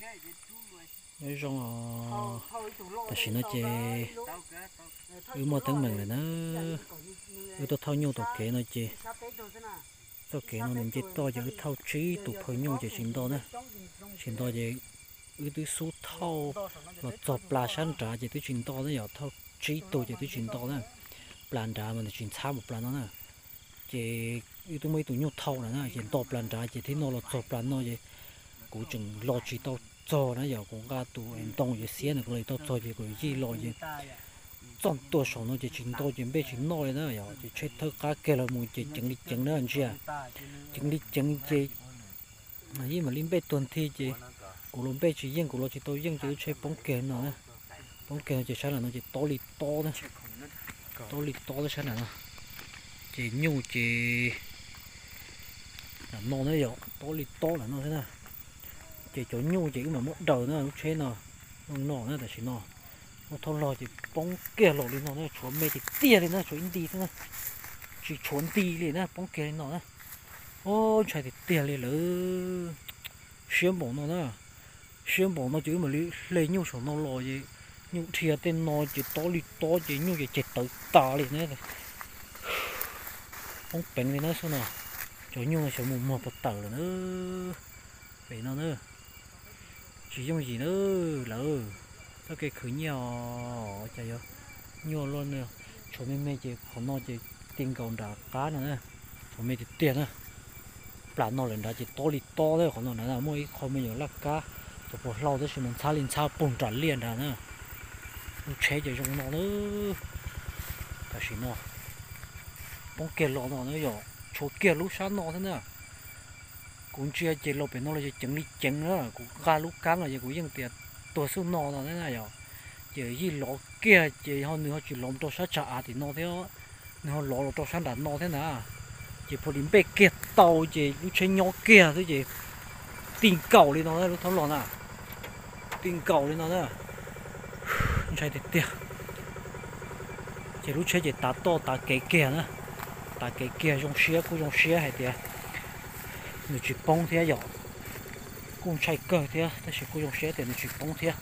Nyob zoo os, tam sim no ces wb muaj teeb meem lawm na. Wb tuaj thauj nyuj tom kev no ces txoj kev no nws nce toj ces wb thauj tsib tus phaw nyuj ces tsis nto na. Tsis nto ces wb twb xub thauj los txog plas sab nrad ces twb tsis nto na yom, thauj tsib tug ces twb tsis nto na. Plas nrad mas nws tsis ntxhab npaum plas no na. Ces wb twb muaj ib tug nyuj thau lawm na ces nto plas nrad ces thiaj noj los txog plas no ces kuv tseem los tsis tau txog na yom, kuv nqa tus ntoo ces xiab nws kuv los tsis tau txog ces kuv yij los ces txog ntua saum no ces tsis nto ces npej tsis noj li na yom, ces tsheb thawb qab kiag los mus ces ceev li ceev na ntsia, ceev li ceev ces yij mam li npej tuag nthi ces kuv los npej tsis yeej, kuv los tsis tau yeej ces lub tsheb poob kiag no na. Poob kiag no ces sab nram no ces tob li tob na, tob li tob sab nram no. Ces nyuj ces nram no na yom, tob li tob nram no xwb na. Ces cov nyuj ces wb mam muab daws na, lub tsheb no, no na tam sim no. Muab thauj los ces poob kiag los li no na, tshuav me tiag tiag li na, tshuav ib nti xwb na, tsis tshuav nti li na, poob kiag li no na. Ub, ntshai tiag tiag li lawm, siab npaum no na. Siab npaum no ces wb mam li hle nyuj saum no los ces nyuj dhia tej no ces tob li tob ces nyuj ces ceg tawv tas li na. Poob peev li na xwb no. Cov nyuj no xyov mus muag puas tawm lawm na. Pem no na, tsis yooj yim na lawm. Txoj kev khwv nyiaj os, cas yuav nyuaj luaj na. Tshuav me me ces qhov no ces ti nkaus nram qab no na. Tshuav me tiag tiag na. Plas no lawm nrad ces tob li tob thiab, qhov no nrad muaj ib qho me nyuam laj kab, cov puas hlau tab sis mas ntxhab li ntxhab puag nram liaj nrad na. Lub tsheb ces zoo no na. Tam sim no poob kiag los no na yom, tshuav kiag lub sab no thiab na. Kuv ntsia ces los pem no los ces ceev li ceev na, kuv nqa lub kab no ces kuv yeej tias tuag xub no no thiab na yom. Ces yij lov kiag ces ho nws ho tsis lov rau sab tsag av tim no thiab, nws ho lov los rau sab nram no thiab na. Ces pua li npej kiag tau ces lub tsheb nyob kiag xwb ces ti nkaus li no lub thoob los na. Ti nkaus li no na, ntshai tiag tiag. Ces lub tsheb ces tav toj tav kev kiag na, tav kev kiag. Zoo siab, kuj zoo siab hais tias nws tsis poob thiab yom. Kuj ntshai kawg thiab tab sis kuj zoo siab tias nws tsis poob thiab.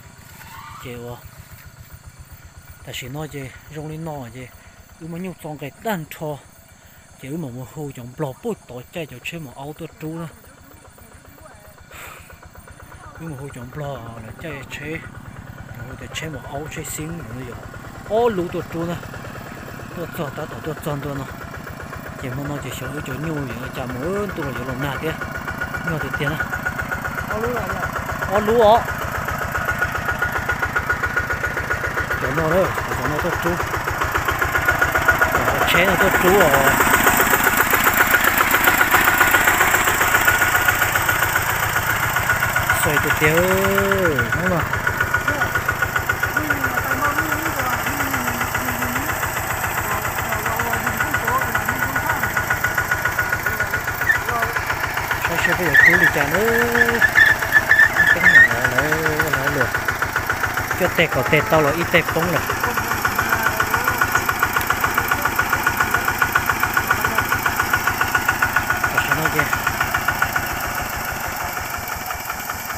Ces ua tam sim no ces zoo li no ces wb muab nyuj txo nqes tag nrho, ces wb mam mus hu cov nplog puag tod caij cov tsheb mus aub tuaj rub na. Wb mus hu cov nplog lawv caij tsheb, hu tias tsheb mus aub tsheb xib no yog ob lub tuaj rub na. Tuaj txog tab tom tuaj txog ntua no, ces hmo no ces xyov wb cov nyuj yuav ua cas mus, ntuj los yuav los nag thiab. Nyuaj tiag tiag na. Ob lub os. Cov no, cov no tuaj rub, cov tsheb no tuaj rub os. Xuav tiag tiag hnub no. Saib seb peb yuav rub li cas na. Teeb meem lawv, lawv luag cuaj teg kaum teg tau los ib teg poob lawm. Tam sim no ces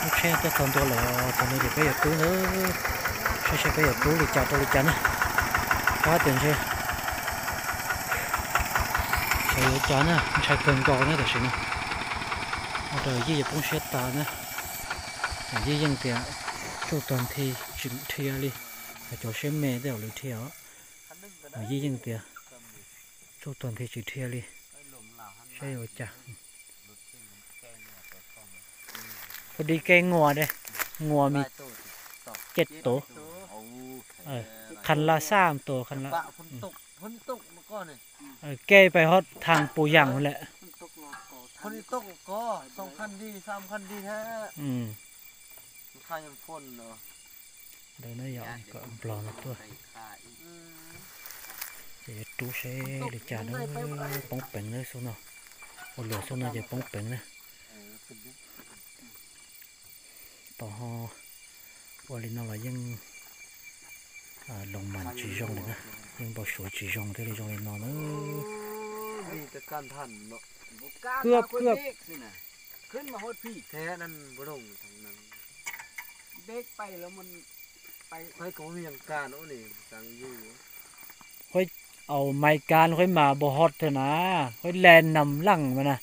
lub tsheb tuaj txog ntua lawm, txog ntua ces peb yuav rub na. Saib seb peb yuav rub li cas rau li cas na. Pab tias ntshe xyov yuav cas na, ntshai kawg nkaus na tam sim no. Ua rau yij yuav poob siab tas na. Yij yeej tias tsuj tuag nthi tsis dhia li, hos cov siab me tej zaum lawv dhia os. Yij yeej tias tsuj tuag nthi tsis dhia li, saib yuav ua cas. Phu di kej nguas de, nguas mi cej tuv, khas la xaj tuv khas la. Kej pais hos thas pus yam lawm. Ntawd na yog kom nplog no tuaj. Ces yuav rub seb li cas na, poob peev na xub no. Ua luam xub no ces poob peev na. Tos ho ua li no los yeej loos mas tsis zoo li na, yeej npau suav tsis zoo thiaj li zoo li no na. Kuab kuab. Thế nên bố đồng thằng này. Khuaib au Mai Kas khuaib mas npau hot thiab na, khuaib len nam laj mas na,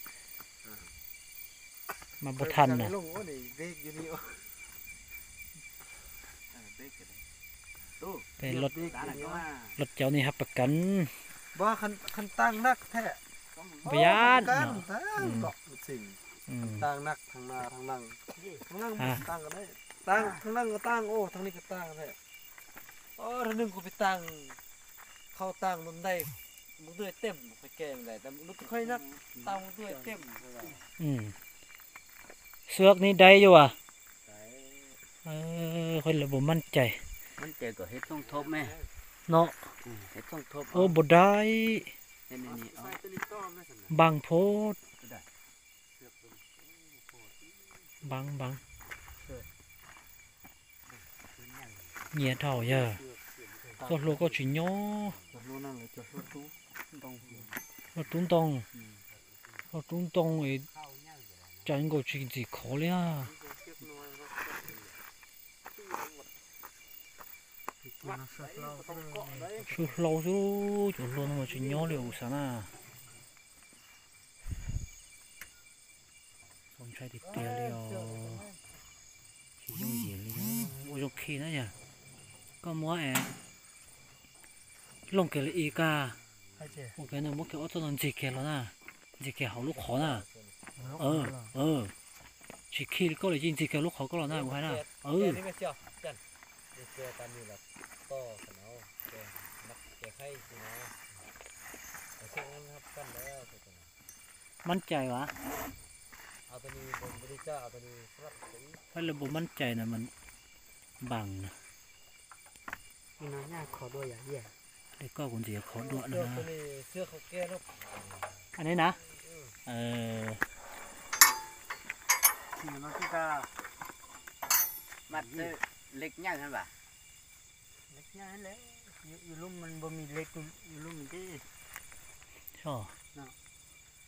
mas npau thas na. Peb luaj cov ni hab pas kas. Npau yaj no. Xwb ni dai yuav as. Khuaib lawv puas maj cai no. Ua npau dai. Npab phod. Npab npab. Nyiam dhau yawg. Txoj hlua koj tsis nyob. Loj rub ntoo, loj rub ntoo, cas nkaus tsis ntxim khov li. Sub hlau xwb, cov hlua no mas tsis nyob li us xav na. Txaus ntshai tiag tiag li os. Tsis yooj yim li, ua zoo khi na yog koj muab es looj kiag li ib kag, ua kiag no muab kiag ob txoj no ntxig kiag los na, ntxig kiag hauv lub qhov na. Tsis khi li koj li, ntxig kiag lub qhov koj los na, kuv hais na. Mab cai as. Peb lawv puas mab cai na mas npam na. Li koj kuv ntxim khov dua na. An ne na.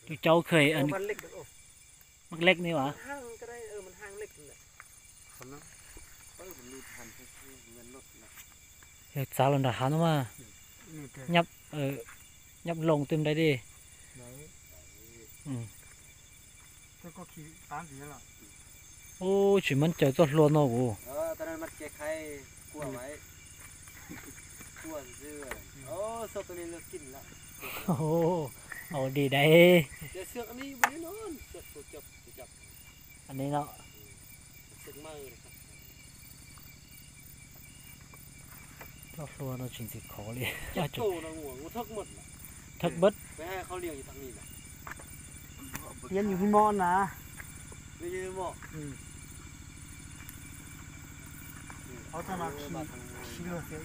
Tus cau kheej, mab lej ni as. Yog txav los nram hav no mas, nyab loo twb nrab di. Ub, tsis mab cai txoj hlua no kuv. Au di dai. An ne no. Txoj hlua no tsis ntxim khov li. Thawb bawd. Piab yus hib mom na. Ob txoj no khi luag thiab,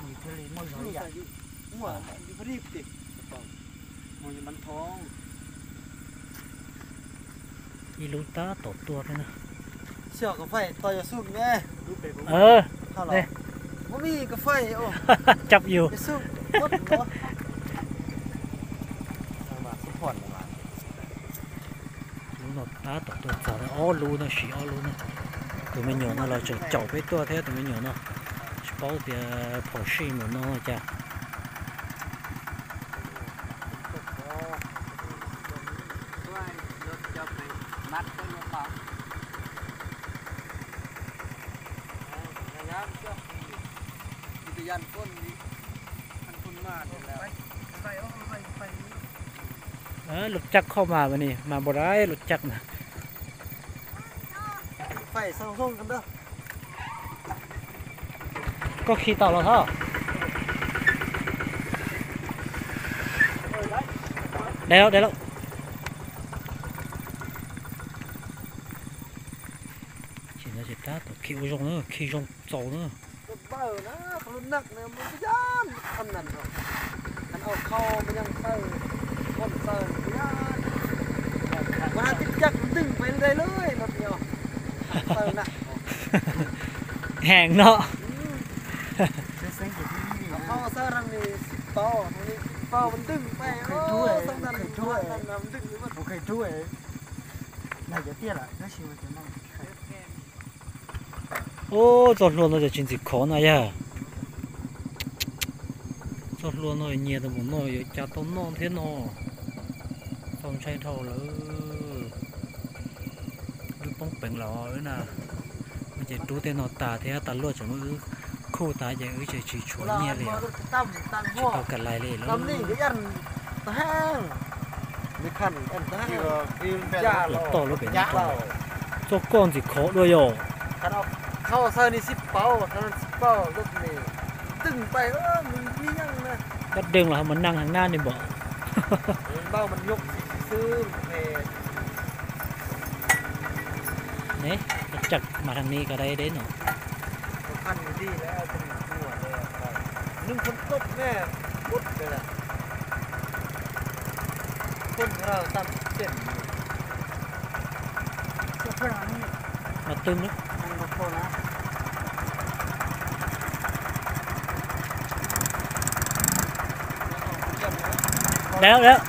yus thiaj li muaj zog ib yam. Ib lub tab tom tuaj thiab na. Xyov kov faij to yog xub ne. Muab mi kov faij. Cab yus. Lub no tab tom tuaj txog ob lub no, siv ob lub no. Tus me nyuam no los tseem caum peb tuaj thiab tus me nyuam no. Tsis paub tias phom sij mus no cas. Lub caj khoj mas mas ni mas npau dai lub caj na. Koj khi tau los thov. Dai lawm, dai lawm. Ces no ces tab tom khi ua zoo na, khi zoo txaus na. Heev no. Ub, txoj hlua no ces tsis ntxim khov na yog. Txoj hlua no nyias tau mus noj yuav cas tau noj thiab no. Txaus ntshai dhau lawm. Wb poob peev lawm na. No ces rub tej no tas thiab tas luaj tseem muab wb khuj tas ces wb tseem tsis tshuav nyiaj li. Tsis tau ka lais li lawm. Los toj lub pem no. Txoj koj ntxim khov dua yom. Kab deeg los ho mas neeg heev na ne npam. Ne, cam mas rhang ni ka dai deb no. Mas twm na. Dab dab.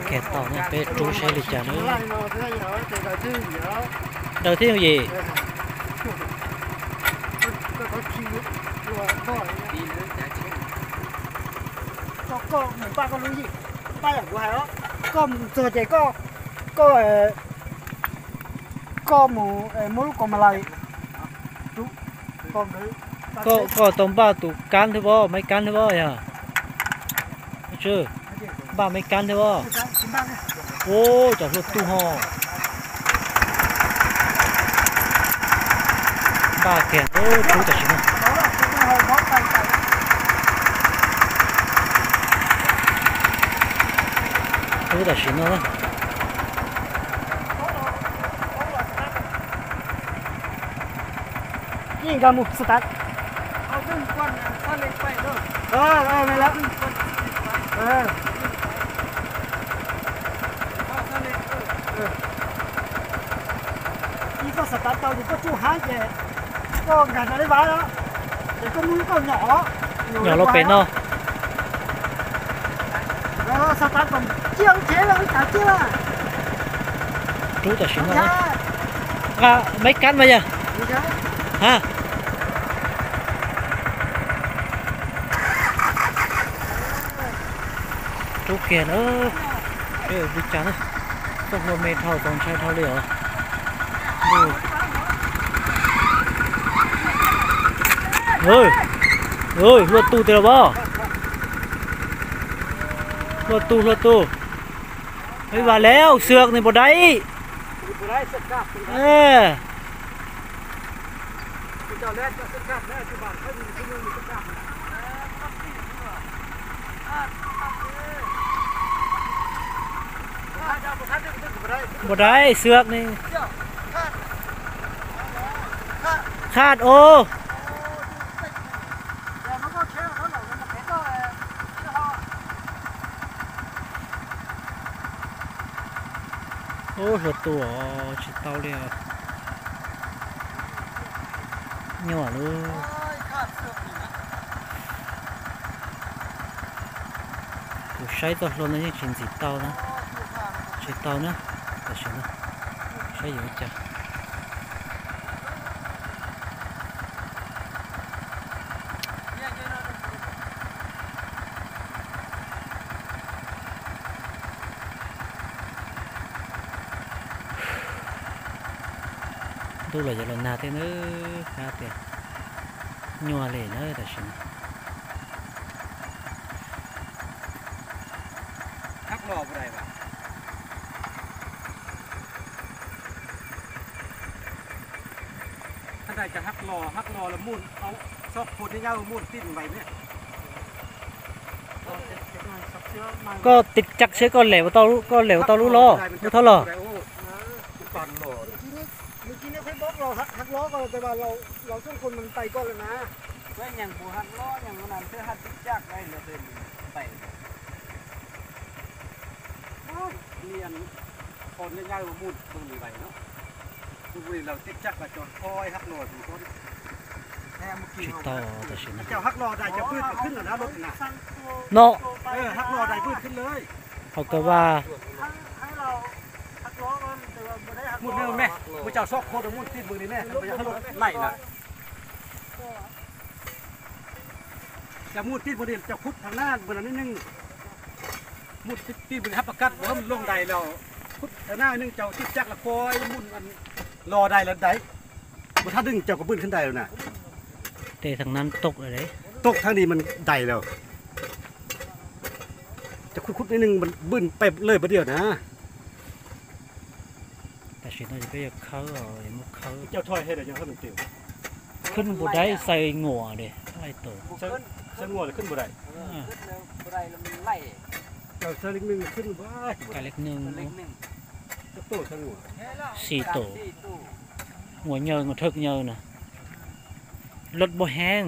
Kiag tau na, peb rub saib li cas na. Daws thiab yim. Koj mus npaj koj lub yim, npaj yam kuv hais os. Koj mus txog ces koj, koj, koj mus muab lub kaus mas lais. Koj tau npaj tus kab thiab pob, maiv kab thiab pob yog? Npaj maiv kab thiab pob. Ub, cov hlua tug ho. Npaj kiag, rub tam sim no. Rub tam sim no. Yeej nkag mus xwb tas. Ib koj xav tav tau ces koj tsuj hab ces koj nkag rau ib vab, ces koj muab koj nyom, nyom los pem no. Xav tav kom ciaj lub tsheb, lub tsheb ciaj. Rub tam sim no. Nqa maiv kab mas yog. Ha. Rub kiag na. Peb ua li cas na. Txoj hlua me dhau, txaus ntshai dhau li os. Hlua tug tiag los pob. Hlua tug, hlua tug. Ib vas lej xwm ni puas dai. Npua dai xwm ni. Khaj os. Ub, hlua tug os, tsis tau li os. Nyuaj lub. Kuv saib txoj hlua no yeej tsis ntxim tau na. Tsis tau na. Tam sim no saib yuav ua cas. Ntuj los yuav los nag thiab nawb, hab tias nyuaj li na tam sim no. Koj tiv cag seb koj lem, koj lem tau lub los, lub thab los. Tsis tau tam sim no. No, hauv kawg vaj. Muaj neeg me, kuv cov sob khua rau muaj tij mus li ne, kuv yog lub laim na. Cov muaj tij mus li cov khub thav na mus no neej, muaj tij mus hab pas kab mus looj dais los, khub thav na neej cov tij caj los khua muaj los dais los dais, mus thab dwg cov kuv bwj khwb dais los na. Tej thav na toj, toj thab ni mas dais los, cov khub khub neej mas bwj peb lawj pab diam na. Tam sim no peb yuav khawb, yuav muab khawb. Khwb npaum dais xaws nguas li, xaws nguas khwb npaum dais. Ka leej neeg, xis tus, nguas nyawg, nguas thawj nyawg na. Loj npaum heev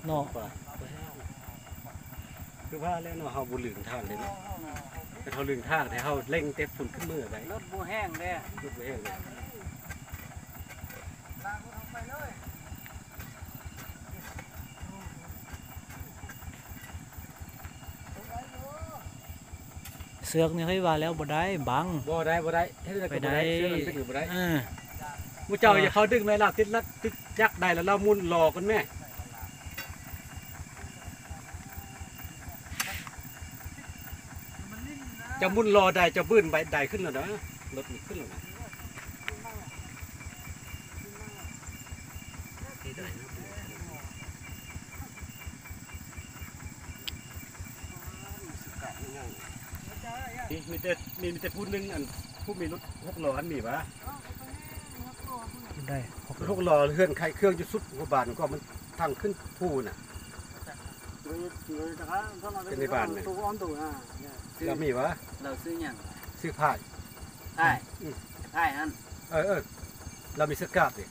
no. Kwv vaj lawm no ho mus lwm thaj li no, ho lwm thaj ces ho leej tej fun khwb mwj lawm. Xwb nej qhib vaj lawm npaum dais npav. Npaum dais, npaum dais, xwb nws npaum dais. Mus caum yog qhov dwg me los tij caj dais los los mus los koj me. Cov mus los dais cov bwj npaum dais khwb los na, los khwb los na. Mej tej pub neeg, pub mej lub hauv los hab mej vas. Lub hauv los hwj khai khwb cov sub hauv pas koj mas thaj khwb phu na. Tej neeg pas na, los mej vas. Xwb phaj, los mej xwb kab li.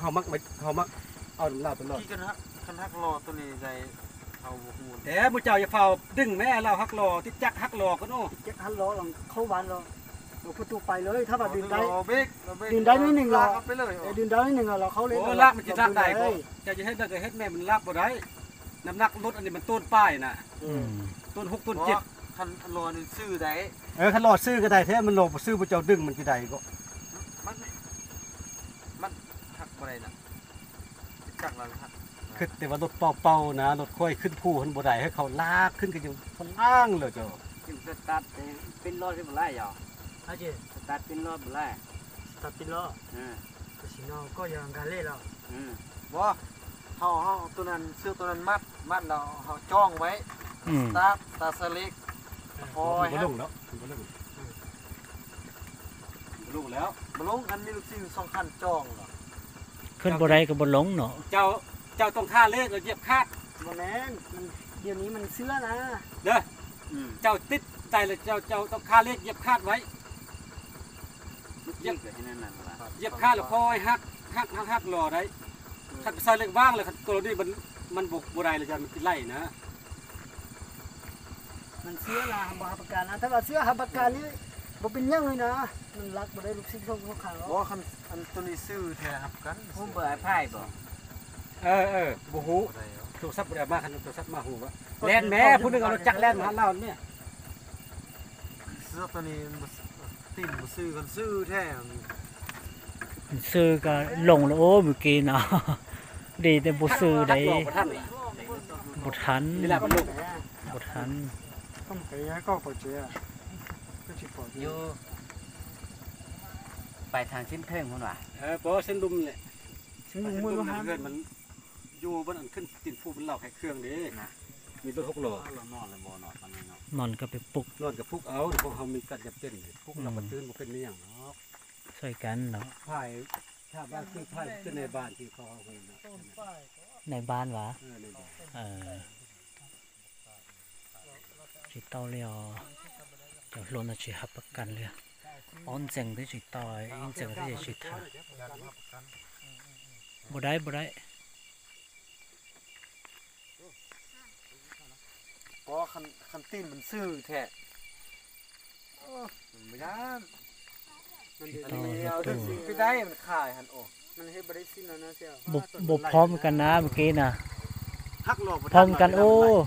Ho mas, ho mas, tes mus caum yog faus dwg me los hab los tij caj hab los koj no. Laj mas tsis laj dais, cov yog hej dais, hej me mas laj npaum dais. Nam laj lub no mas tuaj pais na, tuaj hub tuaj ceg. Khab los xwb koj dais thiab, mas los xwb puas caum dwg mas tsis dais ko. Khwb tes vas lub paub paub na, lub khwb khwb phu hab npaum dais, hab khau laj khwb koj yeej phu laj lawm cov. Tab sis no koj yog nkag lej los, tus nan xwb tus nan mab mab los ho coj mas, tab tab xab lej, ho npaum loo, npaum loo, npaum loo koj me lub txij xoo khaj coj los. Khwb npaum dais koj npaum loo no. Cau tau nkag lej los yaj khaj. Npaum ne, điều này mas xwb na. Cau tij dais los cau tau nkag lej yaj khaj mas. Yaj khaj los ho hab hab hab los dais. Khaj xav lej vaab lawm, khaj ko los dij mas npaum dais los yog mas tsis laij na. Mas xwb na, npaum hab pas kas na, tab sis xwb hab pas kas li, npaum pes nyeej li na, mas laj npaum dais lub txij xoo khaj los. Tus ni xwb thiaj hab pas kas. Npaum hu, tus sab npaum dais mas, tus sab mas hu, len me phu neeg los caj len mas laj ne. Xwb koj loo los ua mus ke no, dej tej npaum xwb dais, npaum thav, npaum thav. Yus pais thav sib theej hu na. Pov sib lum lawm. Yus tij phu mas laus khai khwb li, me lub hauv los. Non koj pem pub, non koj pub au, koj ho me kaj yam tej pub los mas twb mus peb me yaam no. Xwb koj no, phaj, phaj vas, phaj tej nais npas ces koj ho, nais npas vas. Tsis tau li os, cov hluas no tsis hab pas kas li. Ob ntxees twb tsis tau, ib ntxees twb tsis tau. Npaum dais, npaum dais. Khab tij mas xwb thiaj. Tsis tau, npaum phom kas na mus ke na. Phom kas ub.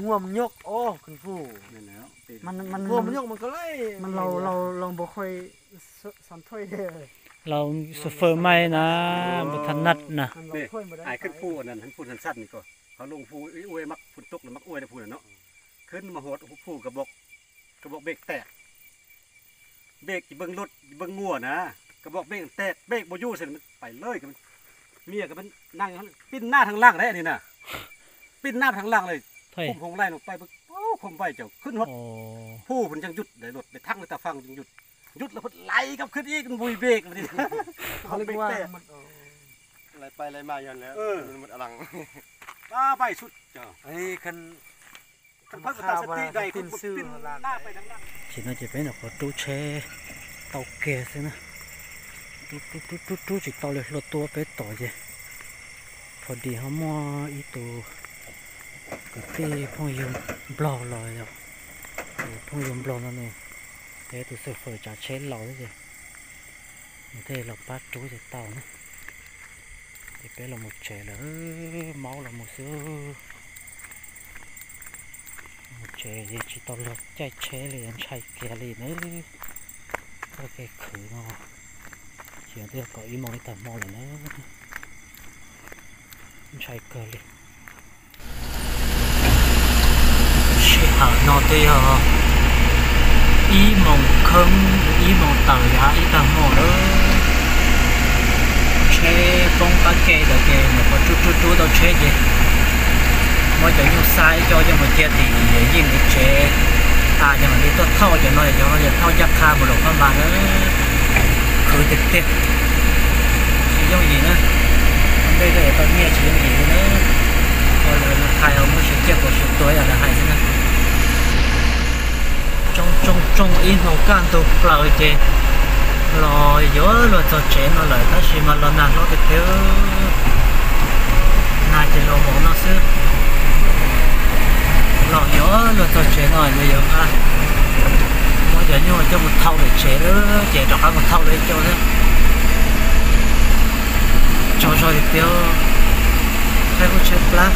Nguam nyuj, o, khwv phu. Nguam nyuj mas ko lej, mas laus, laus, laus npaum qhua, xav thuaj. Laus xav fawm mas na, npaum thas nat na. Ai khwv phu na, khwv phu thas nat ko. Hov loo phu ua mas phun tuk los mas ua phu na no. Khwv mas hov phu ka bok, ka bok bej tes. Bej ci beej lub, ci beej nguam na, ka bok bej tes, bej npaum yus xwb, pais lawm, miaj ka pin nab thaj laaj lawm ni na. Pin nab thaj laaj lawm, phum hoov laij no pais, phum pais cov khwv hov. Phu phun ntseeg yut, lawv luag pem thaj lawv tau faj ntseeg yut. Yut lawv phun lais kab khwv ib npui bej. Lais pais lais mas yog lawm, pais sut cov. Tam no ces peb nyuam qhuav rub tsheb tau kiag xwb na. Rub rub rub rub tsis tau li, hlua tuaj peb tom ces pho dis ho muaj ib tug kwv tij phooj ywg nplog los yog, phooj ywg nplog no nws yog ib tug xawm fawm tsav tsheb laus xwb ces nws thiaj los pab rub ces tau na. Ces peb los mus tsev lawm, maub los mus xwb. Mus tsev es tsis tau luag caij tsheb li, ntshai kiag li na. Txoj kev khwv no ces twb yog kaum ib moos ib tag hmo lawm na. Ntshai kawg li. Sij hawm no twb yog ib moos kheeb, ib moos tawm yav ib tag hmo lawm. Tsheb poob qab ke ntawd ces nyuam qhuav rub rub rub tau tsheb ces muab cov nyuj xa ib co coj mus cia tim yeej li tsev, tas ces mam li tuaj thauj cov no, cov no ces thauj ncaj qha mus Luam Phaj Npas na. Khwv tiag tiag, tsis yooj yim na. Ua ntej koj yuav tau nyiaj tsis yooj yim li na. Ua lawv hais muab siav ciaj puas siav tuag yam lawv hais xwb na. Tsoo tsoo tsoo ib hnub kaj ntug plaws ces los yuav luag txog tsev no lawm, tab sis mas los nag hlob tiag tiag. Nag ces los mov no xwb. Los yuav luag txog tsev no yuav yuav nqa, muab cov nyuj coj mus thauj lawm tsev lawm ces rov qab mus thauj lawm ib co xwb. Tsaug zog tiag tiag, thaij lub tsheb plab.